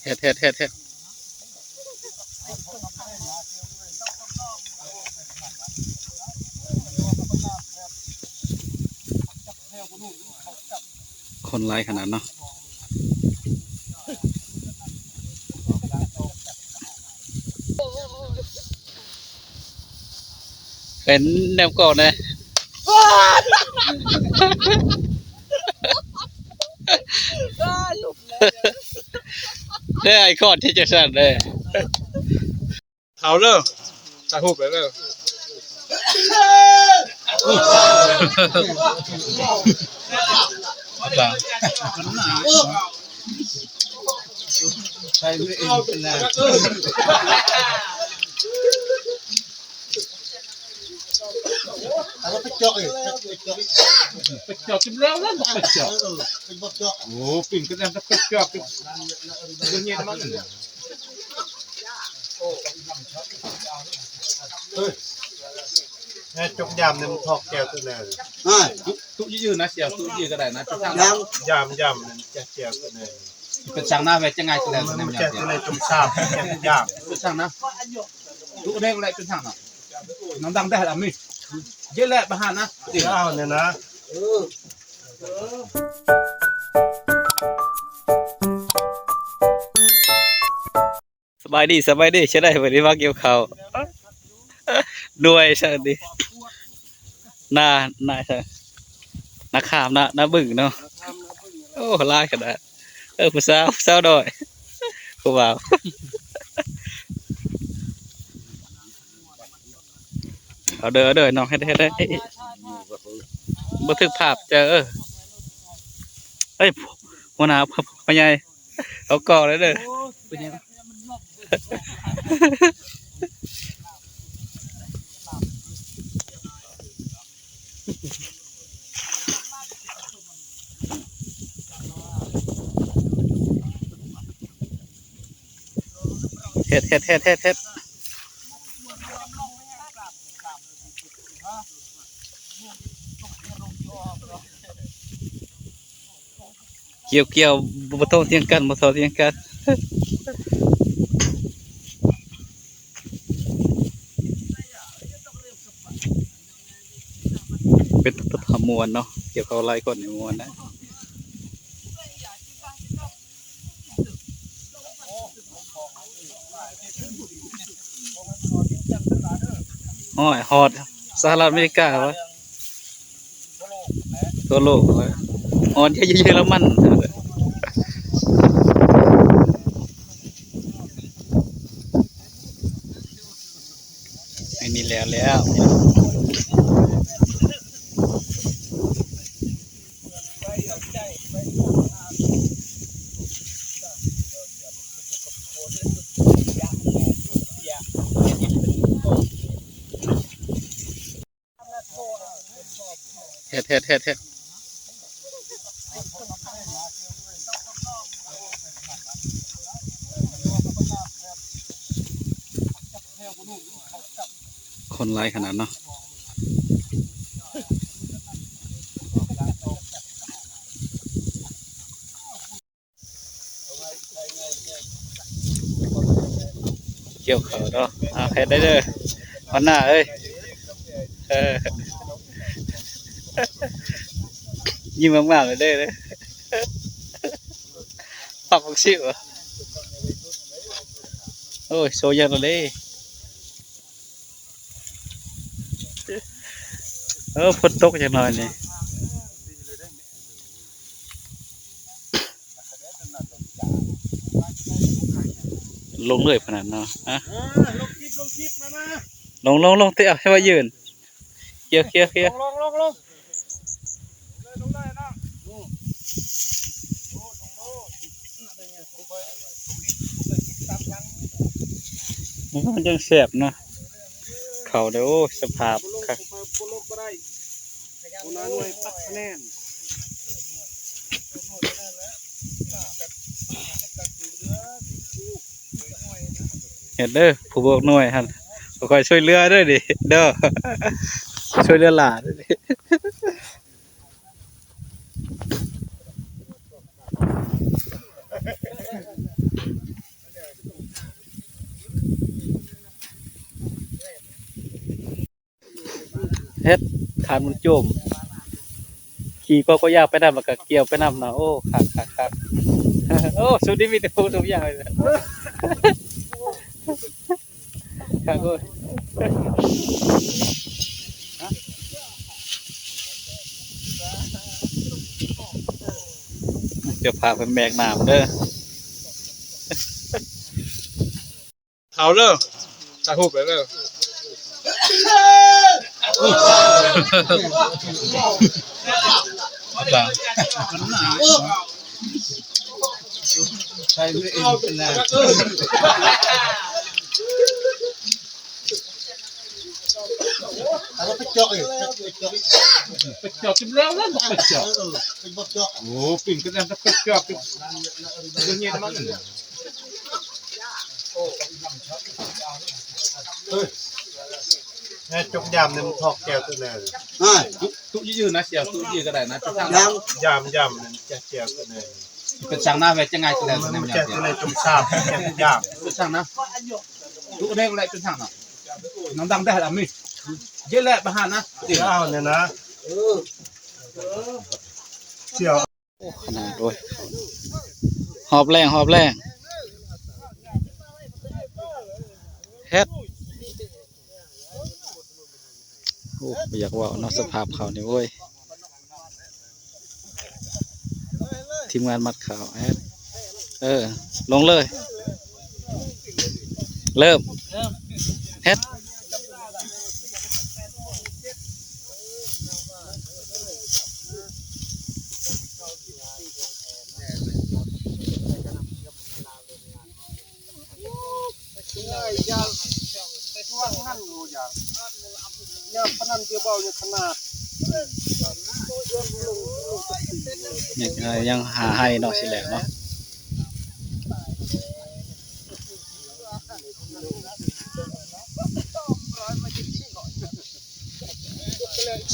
ເຮັດ ເຮັດ ເຮັດ ເຮັດ. ຄົນຫຼາຍຂະໜາດເນາະ. ເປັນແນວເກົ່າແດ່. ເດ້ ໄອຄອນທີ່ຈະສັ່ນເດ້. ເອົາເດີ ຖ່າຍຮູບໄປເດີ. ໄປເຈາະອີກ ໄປເຈາະ ໄປເຈາະກິນແລ້ວ ໄປເຈາະ. ໂອ້ ປິ່ນກັນແລ້ວ ໄປເຈາະກິນ ເຮັດມັນ. ເອີຍ ແມ່ຈົກຢາມນີ້ມັນຖອກແກ້ວຕົວແນ່. ອ້າຍ ຕຸ ຕຸຢືນໆນະ ສຽວ ຕຸຢືນກໍໄດ້ນະ. ຢາມ ຢາມ ຢາມແກ້ວຕົວແນ່. ເປັນສັງນະ ແວ່ຈະງ່າຍຕົວແນ່ ມັນແກ້ວຕົວແນ່ຈົມຊາບ ແກ້ວຢາມ ເປັນສັງນະ. ດຸເດ້ງແຫຼະ ເປັນສັງນະ ນ້ຳດັງໄດ້ລະມີ ເຢັນແຫຼະ ບາຫານນະ ເອົາແນ່ນະ. ສະບາຍດີ ສະບາຍດີ ເຮັດໄດ້ມື້ນີ້ມາກ່ຽວເຂົ້າ ໜ່ວຍຊັ້ນນີ້ ນາ ນາ ນາຂາມ ນາ ນາບຶງເນາະ. ໂອ້ ຫຼາຍຂະໜາດ. ເອີ ຜູ້ສາວ ຜູ້ສາວນ້ອຍ ຜູ້ບ່າວ. ເອົາເດີ ເອົາເດີ ນ້ອງເຮັດ ເຮັດ ເຮັດ ບໍ່ຖືກພາບເຈົ້າ. ເອີ ເອີຍ ຫົວໜ້າ ພໍ່ໃຫຍ່ ເອົາກ້ອງເລີຍເດີ. ເຮັດ ເຮັດ ເຮັດ ເຮັດ ເຮັດ. ກ່ຽວ ກ່ຽວ ບໍ່ ບໍ່ໂຕ້ຖຽງກັນ ບໍ່ໂຕ້ຖຽງກັນ. ເປັນຕາມ່ວນເນາະ ກ່ຽວເຂົ້າຫຼາຍຄົນນີ້ມ່ວນນະ. ຮອດ ຮອດສະຫະລັດອາເມລິກາວະ ທົ່ວໂລກວະ ຮອດເຢຍລະມັນ. ອັນນີ້ແລ້ວ ແລ້ວ. ເຮັດ ເຮັດ ເຮັດ ເຮັດ. ຄົນຫຼາຍຂະໜາດເນາະ. ກ່ຽວເຂົ້າເນາະ ເອົາໃຫ້ໄດ້ເດີ ຫົວໜ້າເອີຍ. ເອີ ຍິ້ມງາມໆເດີ ເດີ ປັບບັກຊິວ. ໂອ້ຍ ໂຊຢາກເລີຍ. ເອີ ຝົນຕົກຈັກໜ້ອຍນີ້ ລົງເລີຍພະນັ້ນເນາະ. ອາ ເອີ ລົງຄລິບ ລົງຄລິບ ມາ ມາ ລົງ ລົງ ລົງ ເຕະ ໃຫ້ວ່າຢືນ ເຄຍ ເຄຍ ເຄຍ ລົງ ລົງ ລົງ ລົງ. ມັນຈັ່ງແຊບເນາະ ເຂົ້າເດີ. ໂອ້ ສະພາບຄັກ. ເຮັດເດີ ຜູ້ບອກໜ່ວຍຫັ້ນ ຂ້ອຍຊ່ວຍເຫຼືອເດີເດີ ຊ່ວຍເຫຼືອຫຼານເດີ. ເຮັດຄານມັນໂຈມ ຂີ່ກໍ ກໍຢາກໄປນຳ ແລ້ວກໍກ່ຽວໄປນຳນະ. ໂອ້ ຄັກໆໆ ໂອ້ ສຸດນີ້ມີແຕ່ຜູ້ທຸກຢ່າງເລີຍ ຄັກເວີຍ. ເຈົ້າພາບເພິ່ນແບກນ້ຳເດີ. ເອົາເດີ ຖ່າຍຮູບໄປເດີ. ເອົາໄປເຈາະອີກ ໄປເຈາະ ໄປເຈາະກິນແລ້ວນັ້ນ ໄປເຈາະ ເອີ ໄປເຈາະ. ໂອ້ ປິ່ນກໍໄດ້ ໄປເຈາະກິນ ເຮັດມັນ ເອີ ແມ່ຈົກຢາມນີ້ມັນຖອກແຈ່ວຕົວແນ່. ອ້າຍ ຕຸ ຕຸຍືນນະ ແຈ່ວຕຸຍືນກໍໄດ້ນະ ຢາມ ຢາມ ຢາມແຈ່ວຕົວແນ່. ເປັນສັງນະ ແວ່ຈະງ່າຍແລ້ວ ມັນແກ່ໃນຈົມຊາບ ແກ່ຢາກເປັນສັງນະ ທຸກແຮງແຫຼະ ເປັນສັງນະ ນ້ຳດັງໄດ້ລະມີ ເຢັນແຫຼະ ປະຫານນະ ເອົານີ້ນະ ເອີ ສຽວ. ໂອ້ ຂະໜາດ ໂອ້ຍ ຮອບແລງ ຮອບແລງ ເຮັດ. ໂອ້ ບໍ່ຢາກເວົ້າເນາະ ສະພາບເຂົານີ້ ໂອ້ຍ. ທີມງານມັດເຂົ້າ ແອດ ເອີ ລົງເລີຍ ເລີ່ມ ເຮັດ. ຍັງຫາໄຮ່ເນາະ ຊິແຫຼະເນາະ.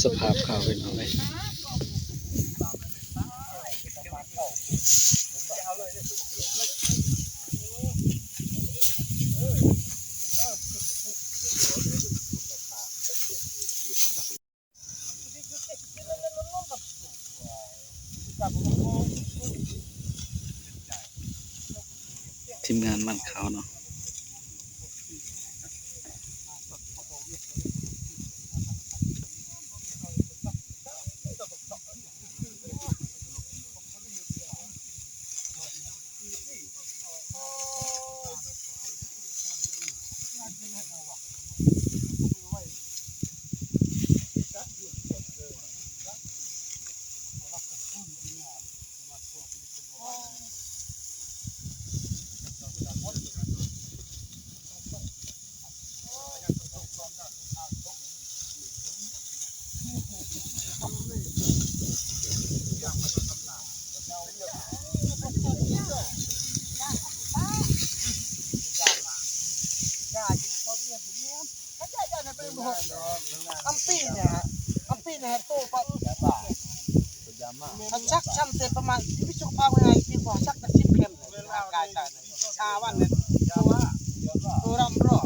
ສະພາບເຂົາເປັນຈັ່ງໃດ? ທີມງານມັນຂາວເນາະ. ອຳປີນະ ອຳປີນະ ໂຕປະ ມັນສັກຊ້ຳແຕ່ປະມານ ມີສຸຂະພາບງ່າຍ ດີກວ່າສັກຕັ້ງສິບເຂັມ ຮ່າງກາຍຕາຍ ຫ້າວັນນີ້ ໂຕ ໂຕລຳຮ້ອຍ.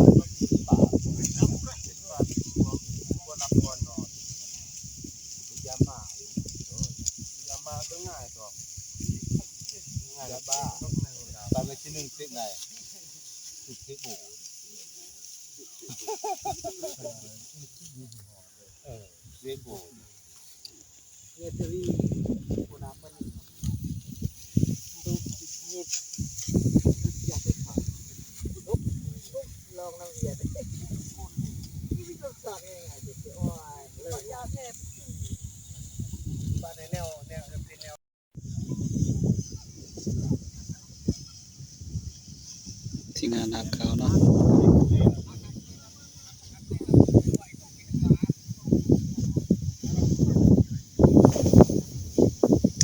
ທີມງານຮັກເຂົາເນາະ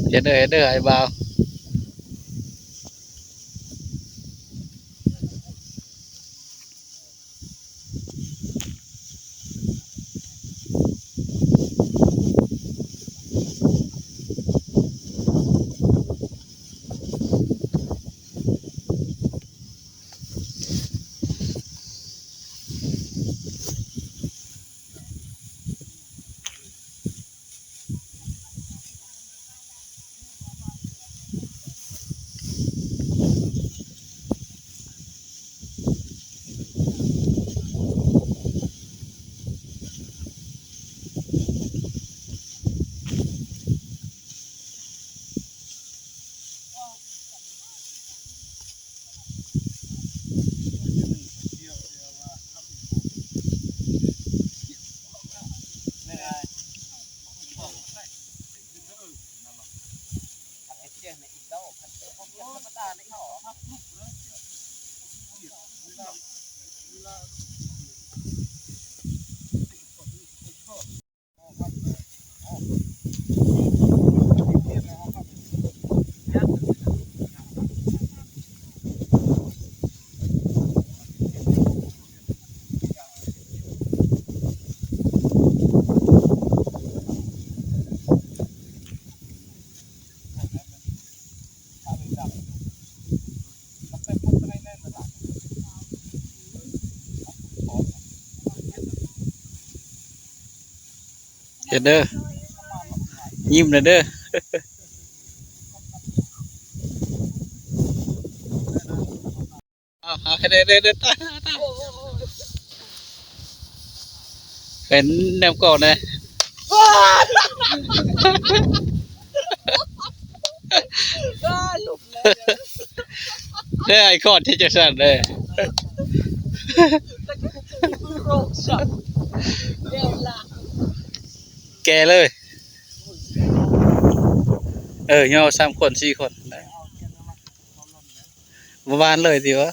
ເຮັດເດີ ເຮັດເດີ ອ້າຍບ່າວ. ໂ ເດີ ຍິ້ມແດ່ເດີ. ເອົາ ເອົາ ເດີ ເດີ ເດີ ຕາຍ ຕາຍ ຕາຍ. ເປັນແນວເກົ່າແດ່ ເດີ ໄອ້ຄອນທີ່ຈະສັ່ນເດີ ແກ່ເລີຍ. ເອີ ຍໍສາມຄົນ ສີ່ຄົນ ປະມານເລີຍຕິວະ.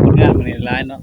ຄົນງາມມື້ນີ້ຫຼາຍເນາະ.